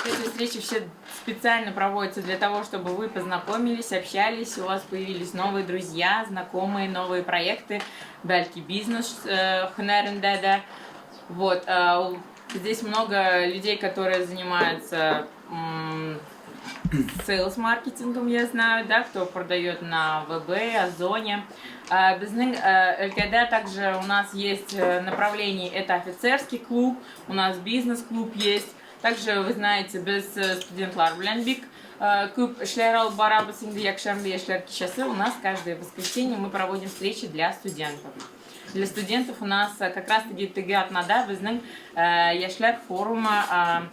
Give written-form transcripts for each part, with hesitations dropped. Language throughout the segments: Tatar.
Эти встречи все специально проводятся для того, чтобы вы познакомились, общались, у вас появились новые друзья, знакомые, новые проекты, бәлки бизнес һөнәрендә дә. Вот, здесь много людей, которые занимаются sales маркетингом, я знаю, да, кто продает на ВБ, Озоне. Безнең өлкәдә также у нас есть направление, это офицерский клуб, у нас бизнес-клуб есть. Также, вы знаете, без студентлар белән бик күп эшләр алып барабыз инде. Якшәмбе яшьләр кичәсе у нас каждое воскресенье, мы проводим встречи для студентов. Для студентов у нас как раз-таки теге атнада безнең яшьләр форумы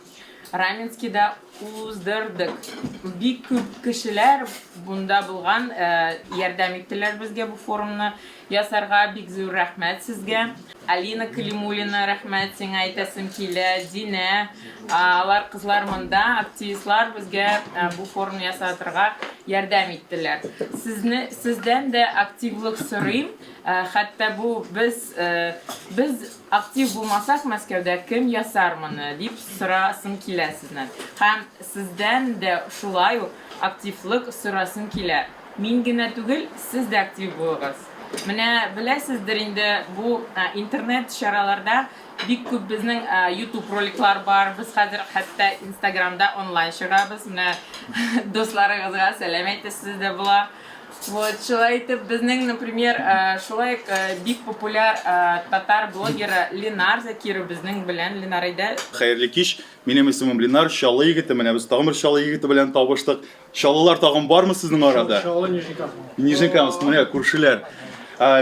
Раменскийда уздырдык. Бик күп кешеләр бунда булган, ярдәм иттеләр безгә бу форумны ясарга. Бик зур рәхмәт сезгә. Алина Калимуллина, рәхмәт сиңа әйтәсем килә. Динә, алар кызлар монда, активистлар безгә бу форумны ясатырга ярдәм иттеләр. Сезне сездән дә активлык сорыйм. Хәтта бу без актив булмасак, Мәскәүдә кем ясар моны дип сорасым килә сездән. Һәм сездән дә шулай ук активлык сорасым килә. Мин генә түгел, сез дә актив булыгыз. Менә беләсездер инде, бу интернет чараларда бик күп безнең YouTube роликлар бар. Без хәзер хәтта Инстаграмда онлайн чыгабыз. Менә дусларыгызга сәлам әйтәсез дә була. Вот, шулай итеп, безнең, например, шулай ук бик популяр татар блогеры Ленар Закиров безнең белән. Ленар, әйдә. Хәерле кич. Минем исемем Ленар, Чаллы егете. Менә без тагын бер Чаллы егете белән табыштык. Чаллылар тагын бармы сезнең арада? Чаллы, Нижнекамск. Нижнекамск, менә күршеләр.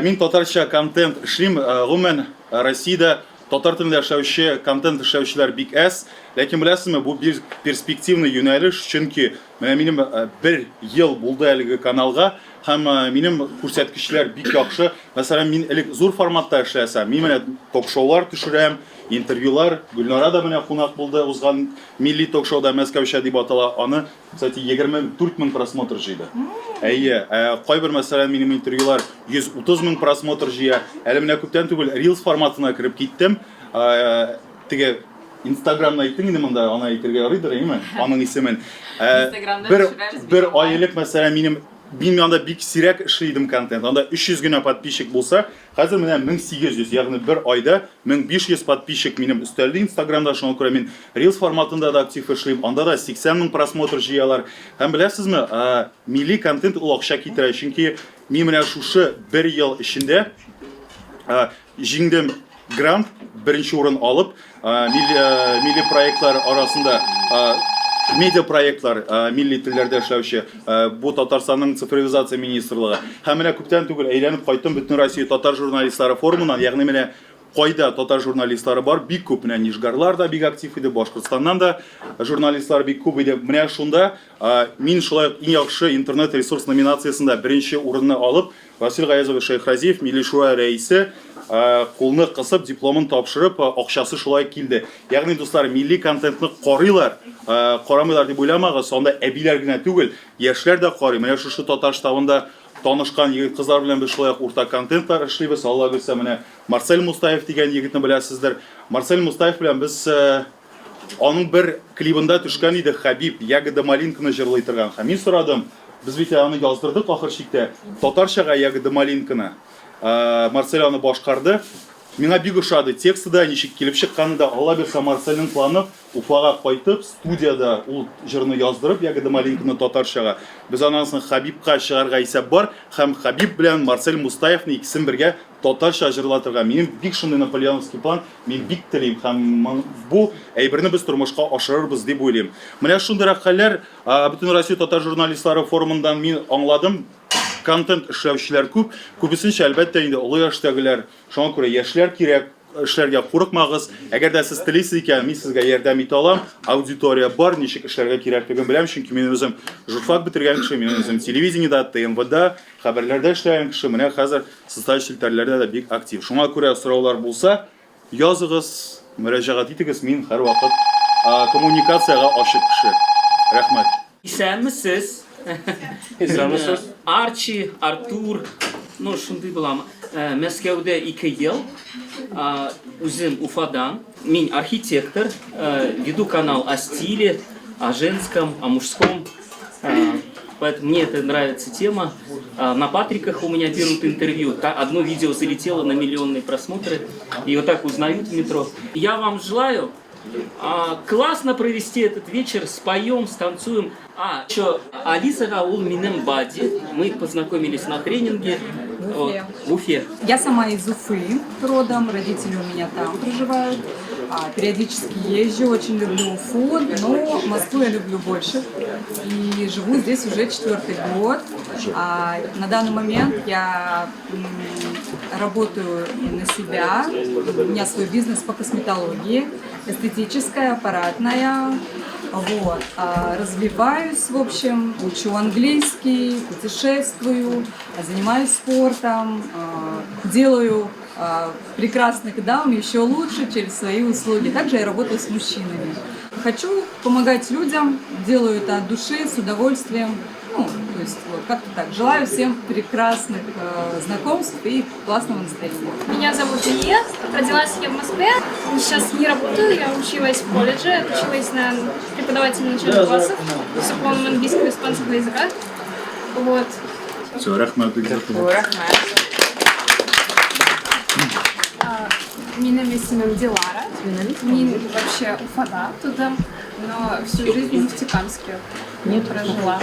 Мин татарча контент эшлим. Гомумән, Россиядә татар телендә эшләүче, контент эшләүчеләр бик әз. Ләкин беләсезме, бу бик перспективный юнәлеш, чөнки менә минем бер ел булды әлеге каналга, һәм минем күрсәткечләр бик яхшы. Мәсәлән, мин элек зур форматта эшләсәм, мин менә ток-шоулар төшерәм, интервьюлар. Гөлнара да менә кунак булды узган милли ток-шоуда, Мәскәүчә дип атала. Аны, кстати, 24 мең просмотр җыйды. Әйе, кайбер, мәсәлән, минем интервьюлар 130 мең просмотр җыя. Әле менә күптән түгел Reels форматына кереп киттем. Теге Инстаграмны әйттең инде монда, аны әйтергә ярыйдыр, әйеме? Аның исемен. Инстаграмда Бер төшерәбез бит бер онлайн. ай элек, мәсәлән, мин анда бик сирәк эшли идем контент. Анда 300 генә подписчик булса, хәзер менә 1800, ягъни бер айда 1500 подписчик минем өстәлде Инстаграмда, шуңа күрә мин Reels форматында да актив эшлим. Анда да 80 мең просмотр җыялар. Һәм беләсезме, милли контент ул акча китерә, чөнки мин менә шушы бер ел эчендә җиңдем грант, беренче урын алып, милли проектлар арасында, медиа проектлар, милли телләрдә эшләүче, бу Татарстанның цифровизация министрлыгы. Һәм менә күптән түгел әйләнеп кайттым Бөтен Россия татар журналистлары форумыннан, ягъни менә кайда татар журналистлары бар, бик күп, менә Нижгарлар да бик актив иде, Башкортстаннан да журналистлар бик күп иде. Менә шунда мин шулай ук иң яхшы интернет-ресурс номинациясендә беренче урынны алып, Васил Гаязович Шәйхразиев, Милли Шура рәисе, кулны кысып, дипломын тапшырып, акчасы шулай килде. Ягъни, дуслар, милли контентны карыйлар, карамыйлар дип уйламагыз, анда әбиләр генә түгел, яшьләр дә карый. Менә шушы татар штабында танышкан егет-кызлар белән без шулай ук уртак контентлар эшлибез. Алла бирсә, менә Марсель Мустаев дигән егетне беләсездер. Марсель Мустаев белән без аның бер клибында төшкән иде Хәбиб, Ягода малинканы җырлый торган. Һәм мин сорадым, без бит аны яздырдык ахыр чиктә, татарчага Ягода малинканы. Марсель аны башкарды. Миңа бик ошады тексты да, ничек килеп чыкканы да. Алла бирсә, Марсельнең планы Уфага кайтып, студиядә ул җырны яздырып, Ягода малинканы татарчага. Без аннан соң Хәбибка чыгарга исәп бар һәм Хәбиб белән Марсель Мустаевны икесен бергә татарча җырлатырга. Минем бик шундый наполеоновский план, мин бик телим һәм бу әйберне без тормышка ашырырбыз дип уйлыйм. Менә шундыйрак хәлләр Бөтенроссия татар журналистлары форумыннан мин аңладым. Контент эшләүчеләр күп, күбесенчә, әлбәттә инде, олы яшьтәгеләр. Шуңа күрә яшьләр кирәк, эшләргә курыкмагыз. Әгәр дә сез телисез икән, мин сезгә ярдәм итә алам. Аудитория бар, ничек эшләргә кирәклеген беләм, чөнки мин үзем журфак бетергән кеше, мин үзем телевидениедә, ТНВда, хәбәрләрдә эшләгән кеше, менә хәзер социаль челтәрләрдә дә бик актив. Шуңа күрә сораулар булса, языгыз, мөрәҗәгать итегез, мин һәрвакыт коммуникациягә ачык кеше. Рәхмәт. Исәнмесез. Исәнмесез. Арчи, Артур, ну шундый булам. Мәскәүдә 2 ел. Үзем Уфадан. Мин архитектор, веду канал о стиле. о женском, о мужском. Поэтому мне это нравится тема. На Патриках у меня берут интервью. Одно видео залетело на миллионные просмотры. И вот так узнают в метро. Я вам желаю классно провести этот вечер, споем, станцуем. Еще Алиса ул минем buddy. Мы познакомились на тренинге. В Вот, Уфе. в Уфе. Я сама из Уфы родом, родители у меня там проживают. Периодически езжу, очень люблю Уфу, но Москву я люблю больше. И живу здесь уже четвертый год. На данный момент я работаю на себя. У меня свой бизнес по косметологии, эстетическая, аппаратная. Вот. Развиваюсь, в общем, учу английский, путешествую, занимаюсь спортом, делаю прекрасных дам еще лучше через свои услуги. Также я работаю с мужчинами. Хочу помогать людям, делаю это от души, с удовольствием. Ну, то есть вот как-то так. Желаю всем прекрасных знакомств и классного настроения. Меня зовут Илья, родилась я в Москве, сейчас не работаю, я училась в колледже, училась на преподавателя начальных классов с уклоном английского и испанского языка. Вот. Все, рәхмәт. Рәхмәт. Минем исемем Дилара. Мин вообще Уфада тудым, но всю жизнь в Нефтекамске прожила.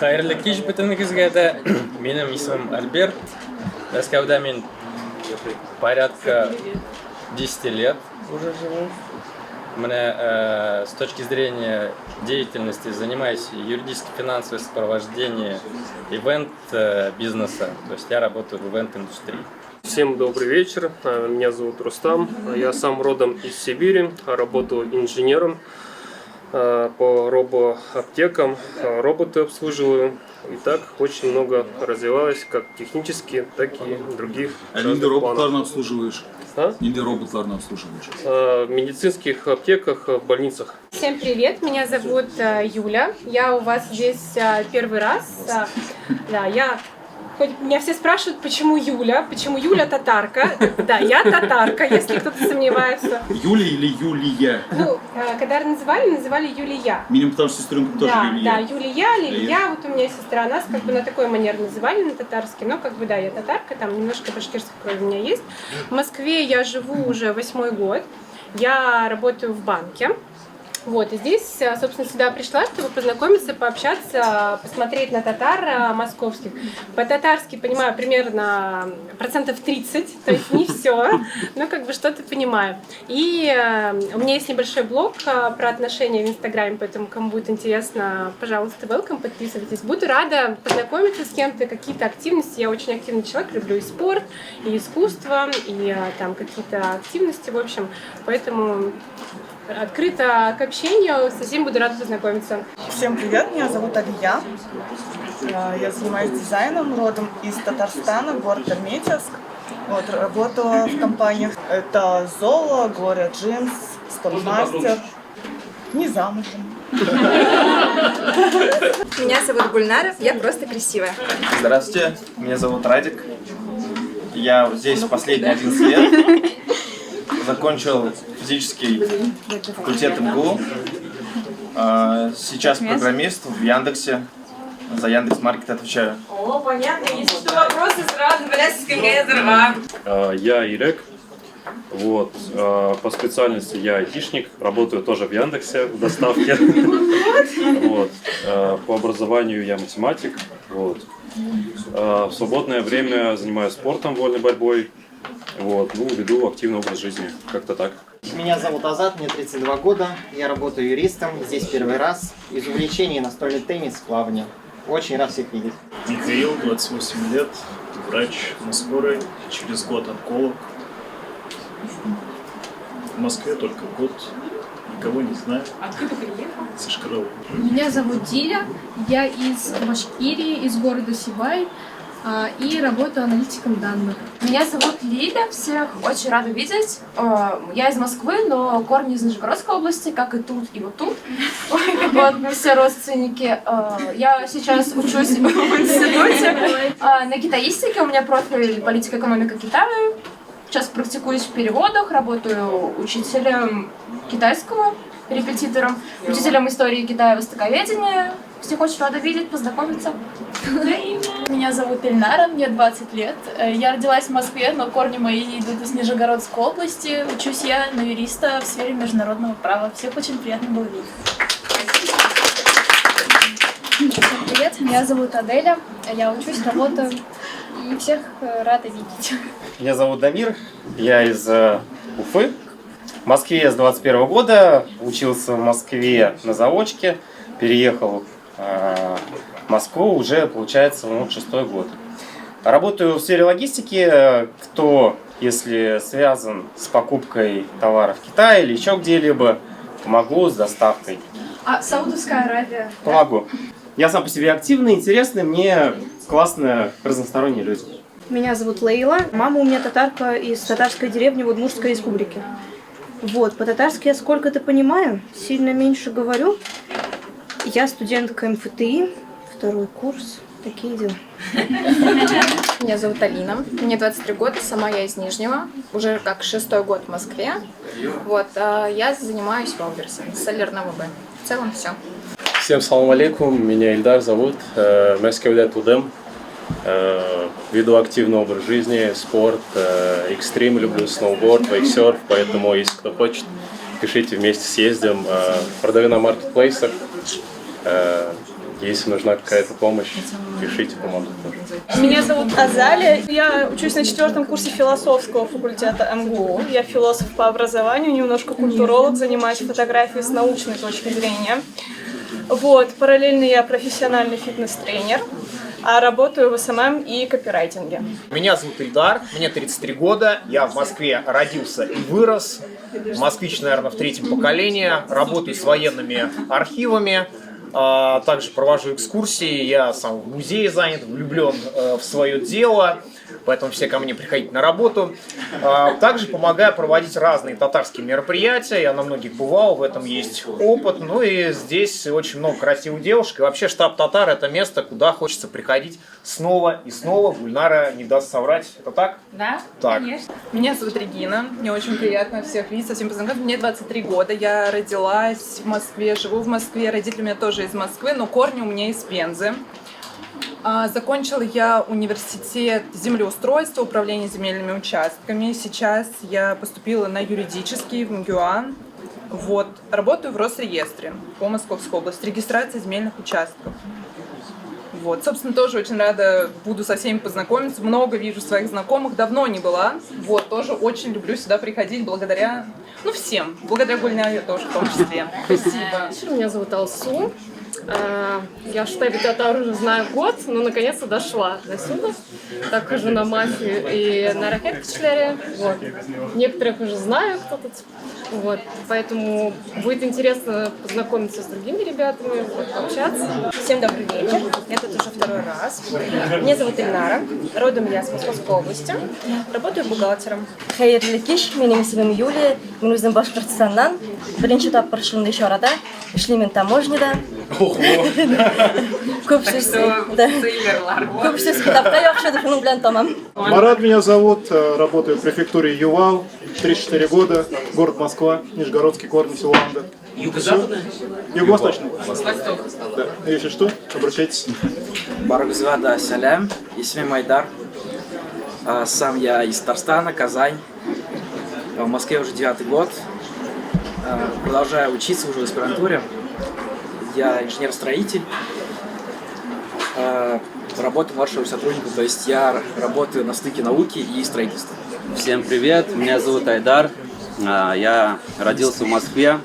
Хәерле кич бөтенегезгә дә. Минем исемем Альберт. Мәскәүдә мин порядка 10 лет уже живу. Менә с точки зрения деятельности занимаюсь юридически-финансовое сопровождение ивент бизнеса. То есть я работаю в ивент-индустрии. Всем добрый вечер. Меня зовут Рустам. Я сам родом из Сибири, работаю инженером по робоаптекам, роботы обслуживаю. И так очень много развивалось, как технически, так и других Ә нинди разных планах. Роботларны обслуживаешь? А? Нинди роботларны обслуживаешь? В медицинских аптеках, в больницах. Всем привет, меня зовут Юля. Я у вас здесь первый раз. Да, я хоть меня все спрашивают, почему Юля татарка. Да, я татарка, если кто-то сомневается. Юля или Юлия? Ну, когда называли, называли Юлия. Минем потому что сестренка тоже Да, Юлия. да, Юлия, Лилия, вот у меня сестра, нас как бы на такой манер называли, на татарский, но как бы да, я татарка, там немножко башкирской крови у меня есть. В Москве я живу уже восьмой год, я работаю в банке. Вот, и здесь, собственно, сюда пришла, чтобы познакомиться, пообщаться, посмотреть на татар московских. По-татарски понимаю примерно процентов 30, то есть не все, но как бы что-то понимаю. И у меня есть небольшой блог про отношения в Инстаграме, поэтому кому будет интересно, пожалуйста, welcome, подписывайтесь. Буду рада познакомиться с кем-то, какие-то активности. Я очень активный человек, люблю и спорт, и искусство, и там какие-то активности, в общем. Поэтому открыта к общению, со всеми буду рада познакомиться. Всем привет, меня зовут Алия. Я занимаюсь дизайном, родом из Татарстана, город Альметьевск. Вот, работала в компаниях. Это Золо, Глория Джинс, Спортмастер. Не замужем. Меня зовут Гульнара, я просто красивая. Здравствуйте, меня зовут Радик. Я здесь последние 11 лет. Закончил физический факультет МГУ. Сейчас программист в Яндексе. За Яндекс Маркет отвечаю. О, понятно, если что, вопросы сразу, блядь, Я Ирек. Вот, по специальности я айтишник, работаю тоже в Яндексе в доставке. Вот, по образованию я математик. Вот. В свободное время занимаюсь спортом, вольной борьбой. Вот, ну, веду активный образ жизни, как-то так. Меня зовут Азат, мне 32 года, я работаю юристом, здесь первый раз. Из увлечений настольный теннис, плавание. Очень рад всех видеть. Михаил, 28 лет, врач на скорой, через год онколог. В Москве только год, никого не знаю. Откуда приехал? С Йошкар-Олы. Меня зовут Диля, я из Башкирии, из города Сибай и работаю аналитиком данных. Меня зовут Лиля, всех очень рада видеть. Я из Москвы, но корни из Нижегородской области, как и тут, и вот тут. Вот, мы все родственники. Я сейчас учусь в институте на китаистике, у меня профиль политика, экономика Китая. Сейчас практикуюсь в переводах, работаю учителем китайского. репетитором, учителем истории Китая, востоковедения. Всех очень рада видеть, познакомиться. Меня зовут Эльнара, мне 20 лет. Я родилась в Москве, но корни мои идут из Нижегородской области. Учусь я на юриста в сфере международного права. Всех очень приятно было видеть. Всем привет, меня зовут Аделя, я учусь, работаю и всех рада видеть. Меня зовут Дамир, я из Уфы. В Москве я с 21 года, учился в Москве на заочке, переехал в Москву уже, получается, ну, шестой год. Работаю в сфере логистики. Кто, если связан с покупкой товаров в Китае или еще где-либо, помогу с доставкой. А Саудовская Аравия? Помогу. Я сам по себе активный, интересный, мне классно разносторонние люди. Меня зовут Лейла. Мама у меня татарка из татарской деревни в Удмуртской республике. Вот, по-татарски я сколько-то понимаю, сильно меньше говорю. Я студентка МФТИ, второй курс, такие дела. Меня зовут Алина, мне 23 года, сама я из Нижнего, уже как шестой год в Москве. Вот, я занимаюсь Wildberries, селлер на ВБ. В целом все. Всем салам алейкум, меня Ильдар зовут, Мәскәүдә тудым. Веду активный образ жизни, спорт, экстрим люблю, сноуборд, вейксерф, поэтому, если кто хочет, пишите, вместе съездим. Продаю на маркетплейсах. Если нужна какая-то помощь, пишите, помогу тоже. Меня зовут Азалия. Я учусь на четвертом курсе философского факультета МГУ. Я философ по образованию, немножко культуролог, занимаюсь фотографией с научной точки зрения. Вот, параллельно я профессиональный фитнес-тренер, а работаю в СММ и копирайтинге. Меня зовут Ильдар, мне 33 года, я в Москве родился и вырос. Москвич, наверное, в третьем поколении, работаю с военными архивами, также провожу экскурсии, я сам в музее занят, влюблен в свое дело, поэтому все ко мне приходите на работу. Также помогаю проводить разные татарские мероприятия, я на многих бывал, в этом есть опыт. Ну и здесь очень много красивых девушек. И вообще штаб татар – это место, куда хочется приходить снова и снова. Гульнара не даст соврать, это так? Да, так. Конечно. Меня зовут Регина, мне очень приятно всех видеть, со всеми познакомиться. Мне 23 года, я родилась в Москве, живу в Москве, родители у меня тоже из Москвы, но корни у меня из Пензы. Закончила я университет землеустройства, управления земельными участками. Сейчас я поступила на юридический в МГЮАН. Вот. Работаю в Росреестре по Московской области, регистрация земельных участков. Вот. Собственно, тоже очень рада буду со всеми познакомиться. Много вижу своих знакомых, давно не была. Вот, тоже очень люблю сюда приходить благодаря, ну, всем. Благодаря Гульнаре тоже в том числе. Спасибо. Меня зовут Алсу. Я в штабе татар уже знаю год, но наконец-то дошла до сюда. Так хожу на мафию и на ракет-кишлере. Вот. Некоторых уже знаю, кто тут. Вот. Поэтому будет интересно познакомиться с другими ребятами, вот, пообщаться. Всем добрый вечер. Я тут уже второй раз. Меня зовут Эльнара. Родом я с Московской области. Работаю бухгалтером. Хәерле кич, минем исемем Юлия, мин үзем Башкортостаннан. Беренче тапкыр шундый чарада эшлим мин таможняда. Күп сүз, да. Күп сүз китапка яхшы, шуның белән тәмам. Марат меня зовут, работаю в префектуре Ювал, 34 года, город Москва, Нижегородский корни, село Анда. Юго-западный? Юго-восточный. Да. Если что, обращайтесь. Барыгызга да сәлам, исемем Айдар. Сам я из Татарстана, Казань. В Москве уже девятый год. Продолжаю учиться уже в аспирантуре. Я инженер-строитель. Работаю младшим сотрудником, то есть я работаю на стыке науки и строительства. Всем привет, меня зовут Айдар. Я родился в Москве,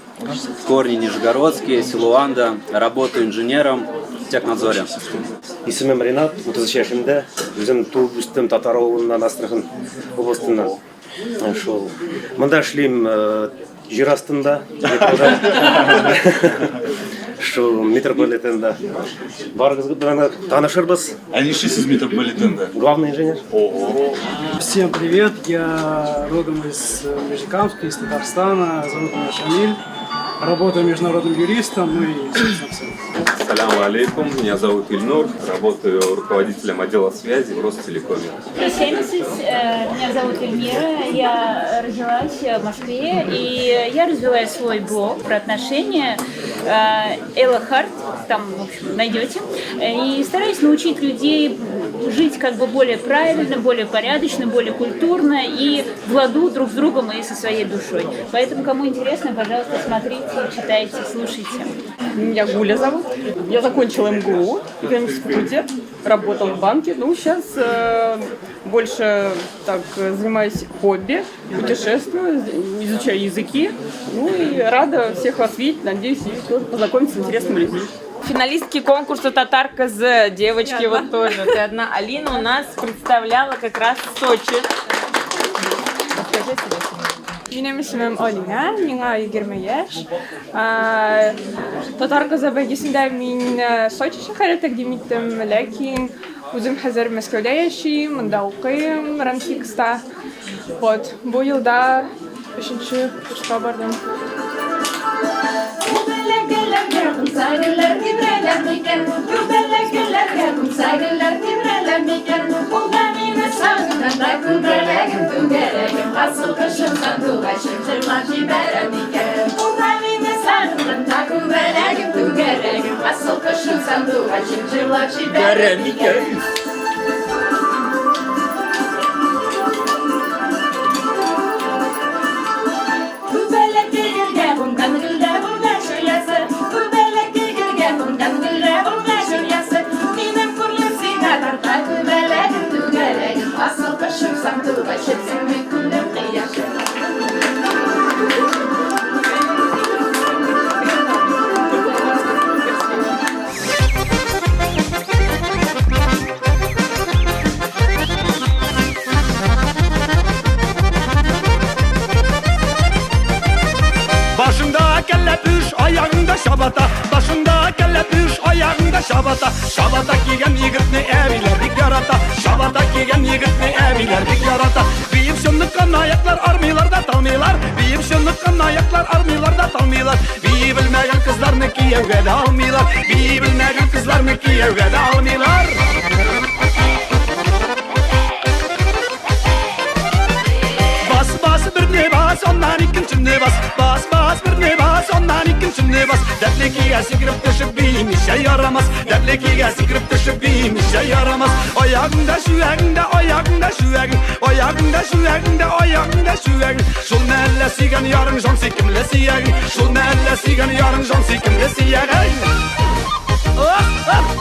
корни нижегородские, село Анда. Работаю инженером в технадзоре. Исемем Ренат, 33 яшемдә. Үзем туып үстем татар авылыннан, Астрахань областыннан. Шул. Монда эшлим җир астында, метрода. Шул метрополитенда. Барыгыз белән танышырбыз. Ә нишлисез метрополитенда? Главный инженер. Ого. Всем привет, я родом из Нижнекамска, из Татарстана, зовут меня Шамиль, работаю международным юристом, ну и, собственно, все. Ассаляму алейкум, меня зовут Ильнур, работаю руководителем отдела связи в Ростелекоме. Меня зовут Эльмира, я родилась в Москве, и я развиваю свой блог про отношения Элла Харт, там, в общем, найдете, и стараюсь научить людей жить как бы более правильно, более порядочно, более культурно и в ладу друг с другом и со своей душой. Поэтому, кому интересно, пожалуйста, смотрите, читайте, слушайте. Меня Гуля зовут. Я закончила МГУ, экономический факультет, работала в банке. Ну, сейчас больше так занимаюсь хобби, путешествую, изучаю языки. Ну и рада всех вас видеть. Надеюсь, и тоже познакомиться с интересными людьми. Финалистки конкурса «Татар КЗ», девочки, вот тоже. Ты одна. Алина у нас представляла как раз Сочи. Расскажи о себе. Минем исемем Алина, миңа 20 яшь. Татар кызы бәйгесендә мин Сочи шәһәре тәкъдим иттем, ләкин үзем хәзер Мәскәүдә яшим, монда укыйм, РАНХиГСта. Вот, бу елда өченче курска бардым. Башыңда кәләпүш, аягыңда чабата. Башыңда кәләпүш, аягыңда чабата. Чабата кигән егетне әбиләр бик ярата. Чабата кигән егетне әбиләр бик ярата. Биеп чыныккан аяклар армыйлар да талмыйлар. Биеп чыныккан аяклар армыйлар да талмыйлар. Бии белмәгән кызларны кияүгә дә алмыйлар. Бии белмәгән кызларны кияүгә дә алмыйлар. Бас бас берне бас, аннан икенчене бас. Бас бас берне бас, аннан икенчене бас. Дәртлекегә сикереп төшеп биемичә ярамас. Дәртлекегә сикереп төшеп биемичә ярамас. Аягыңда шүәгеңдә, аягыңда шүәгең. Аягыңда шүәгеңдә, аягыңда шүәгең. Шул мәллә сөйгән ярың җан сөйкемле сөягең. Шул мәллә сөйгән ярың җан сөйкемле сөягең. Ох, ох.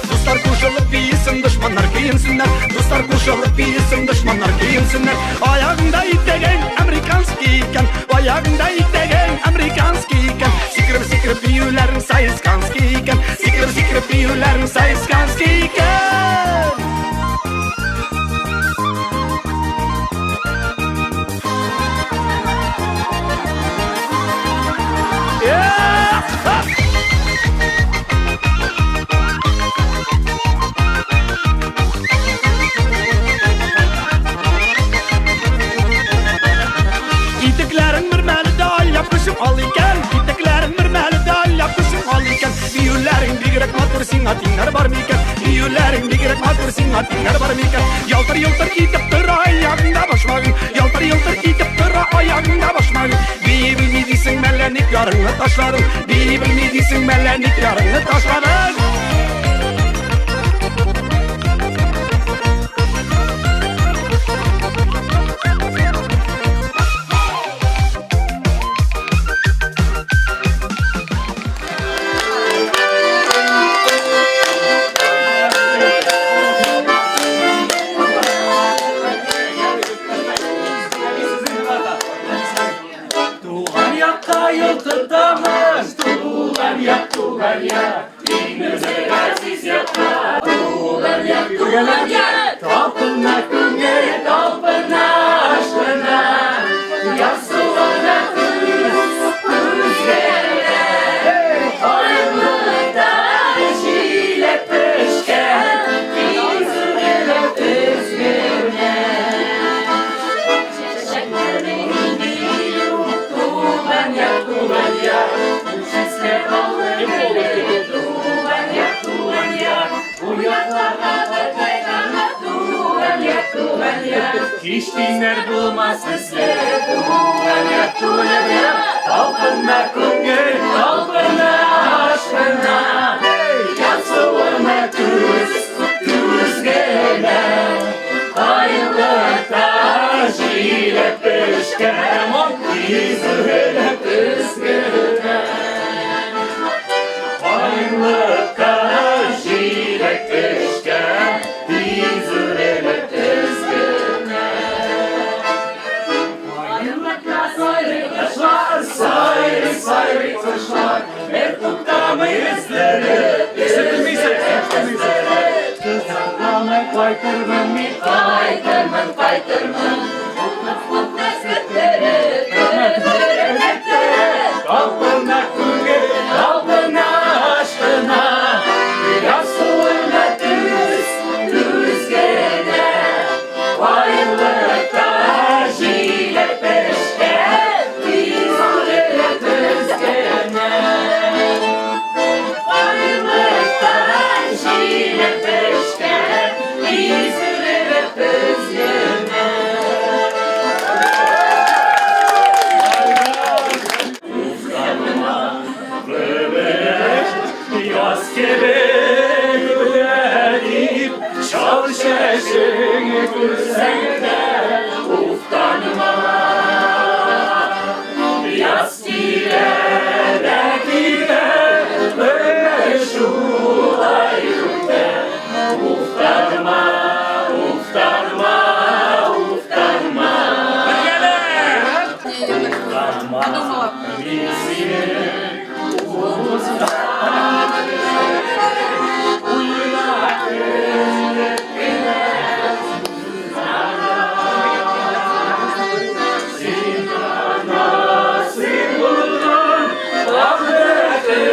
Дуслар кушылып биесен, дошманнар киенсеннәр. Дуслар кушылып биесен, дошманнар киенсеннәр. Аягыңда итәгең американский икән. Аягыңда итәгең американский икән. Сикереп-сикереп биюләрең саесканский икән. Сикереп-сикереп биюләрең саесканский икән. Итекләрең бер мәле дә алъяпкычың ал икән. Итекләрең бер мәле дә алъяпкычың ал икән. Биюләрең бигрәк матур, сиңа тиңнәр бар микән? Биюләрең бигрәк матур, сиңа тиңнәр бар микән? Ялтыр-ялтыр итеп тора аягыңда башмагың. Ялтыр-ялтыр итеп тора аягыңда башмагың. Бии белми дисең мәллә ник ярыңны ташладың? Бии белми дисең мәллә ник ярыңны ташладың? Туган якка юл тотамыз, туган як, туган як, иң газиз якка. Туган як, туган як, Һич тиңнәр булмас төсле. Туган як туган як, талпына күңел, талпына, ашкына. Ярсуына түз, түз генә. Каенлыкта җиләк пешкән, тиз үрелеп төз генә. Каенлыкта җиләк пешкән, тиз үрелеп төз генә. Каенлыкта сайрый кошлар, сайрый, сайрый кошлар, бер туктамый өздереп, өздереп. Сакламай кайтырмын мин, кайтырмын, кайтырмын. Талпына күңел, талпына ашкына, ярсуына түз, түз генә. Каенлыкта җиләк пешкән, тиз үрелеп төз генә. Каенлыкта җиләк пешкән, тиз үрелеп төз генә. Яз кебек үтә дип, чал чәчең күрсәң дә, уфтанма. Яз килә дә китә, гомер шулай үтә. Уфтанма, уфтанма, уфтанма. Уфтанма, мин сине онытам. Уйна көлеп кенә. Син насыйп булган бәхетле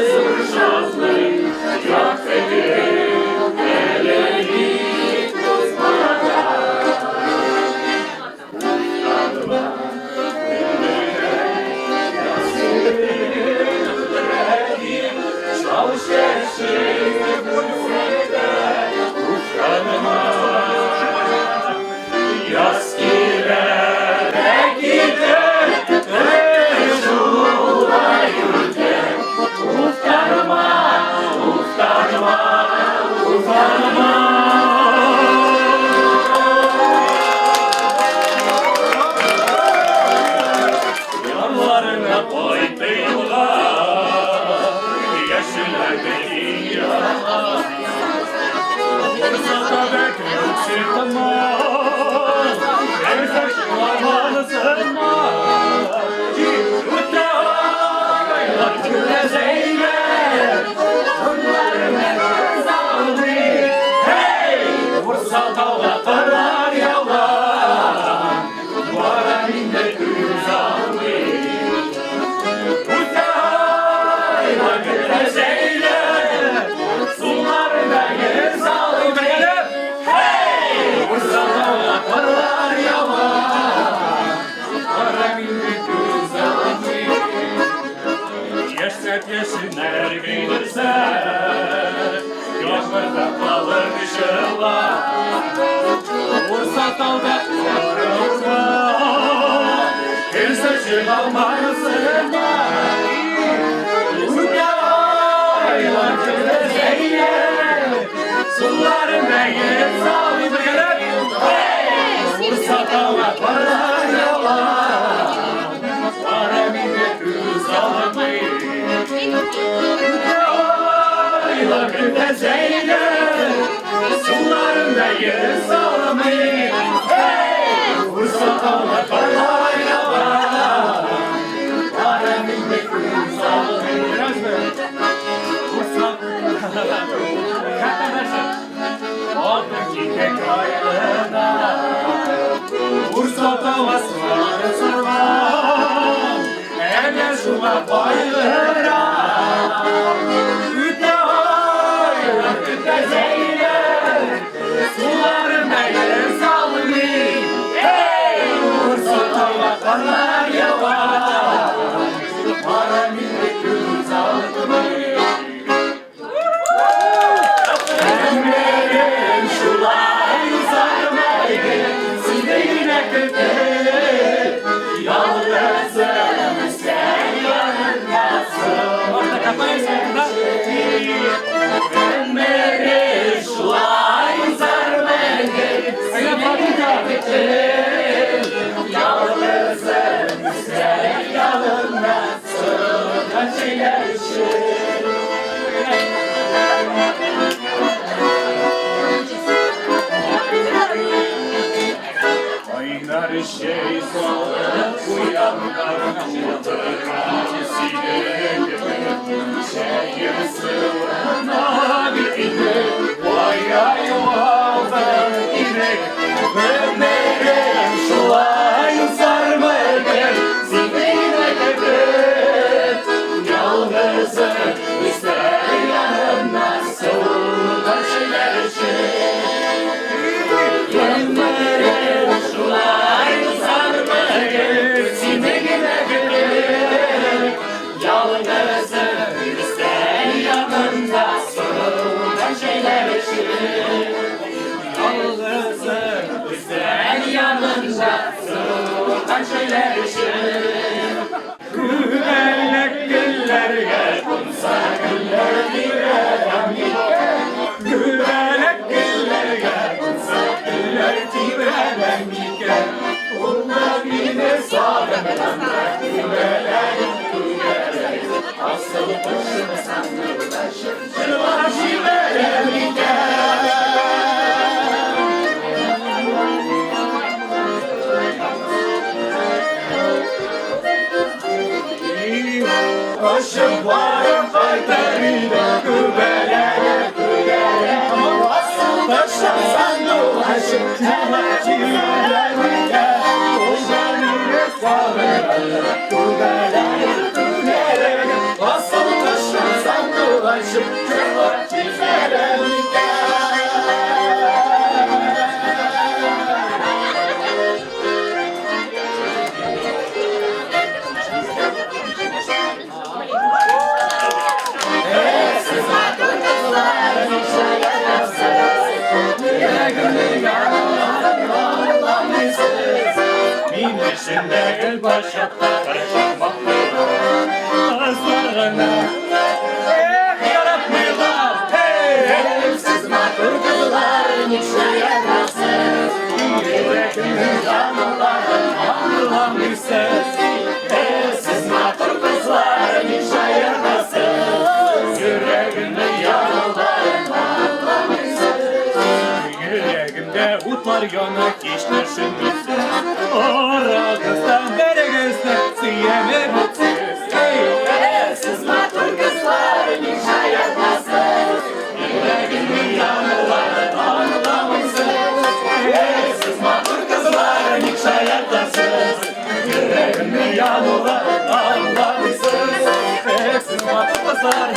зур шатлык, якты көн әле бик узмаган. Уфтанма, чал чәчең күрсәң дә, уфтанма. Яз килә дә китә, гомер шулай үтә. Уфтанма, уфтанма, уфтанма. Ярларыңа кайтты елга, яшелләрдә киң ярлар. Урсата бәкрүкче томан, Керсә чыгармасынма. Үтә айлар көннәр җәйләр, Көннәренә күз алмый. Һей! Урса тауга карлар ява, Бара инде күз алмый. Үтә айлар көннәр җәйләр, Суларында йөз алмый. Бергәләп! Һей! Урса тауга карлар ява, Бара инде күз алмый. Яшьнәп яшеннәр көйдерсә, Яңгырда калыр җылар. Урса тауда кар яуган, Керсә чыга алмассыңмы? Үтә айлар көннәр җәйләр, Суларында йөз алмый. Бергәләп! Һей! Урса тауга карлар ява, Бара мине күз алмый. Үтә айлар көннәр җәйләр, Суларында йөз алмый. Һей! Урса тауга карлар ява, Бара мине күз алмый. Урса. Хәтта нәрсә? Алтын китә кайгына, Урса тауга сары сарган, Әнә шуңа кайгыра. Үтә айлар, көтә җәйләр, Суларында йөз алмый. Эй, Урса тауга карлар ява, Бара мине күз алмый. Өмерем шулай узармайды. чәйләр эчеп. Кайнар чәй салып куям да, утырам сине көтеп. Чәем суына бит инде, кая югалдың ирек? Гомерем шулай узармы икән, сине генә көтеп? Ялгызым өстәл янында суынган чәйләр эчеп. Гомерем шулай узармы икән, сине генә көтеп? Ялгызым өстәл янында суынган чәйләр эчеп. Ялгызым өстәл янында суынган чәйләр эчеп. Күбәләк гөлләргә кунса, гөлләр тибрәтәм микән? Күбәләк гөлләргә кунса, гөлләр тибрәлә микән? Ул да мине сагынганда, күбәләгем күбәләк, асыл кошым сандугачым, җырлап җибәрә микән? Очып барып кайтыр идем, күбәләгем, күбәләк, асыл кошым сандугачым, җырлап җибәрә микән? Ул да мине сагынганда, күбәләгем, күбәләк, асыл кошым сандугачым, җырлап җибәрә микән? Сез матур кызлар, нишләгәнсез? Йөрәгемне януларын аңламыйсыз. Мин эчендә гел башакта мактыйлар. Кызлар гына, эх, яратмыйлар. Эй, сез матур кызлар, нишләгәнсез? Йөрәгемне януларын аңламыйсыз. Эй, сез матур кызлар, нишләгәнсез? Йөрәгемне януларын аңламыйсыз. Йөрәгемдә утлар яна, һич төшенмисез. Арагызда берегезне сөямен утсыз. Эй, сез матур кызлар, нишләгәнсез? Йөрәгемне януларын аңламыйсыз. Эй, сез матур кызлар, нишләгәнсез? Йөрәгемне януларын аңламыйсыз. Эй, сез матур кызлар.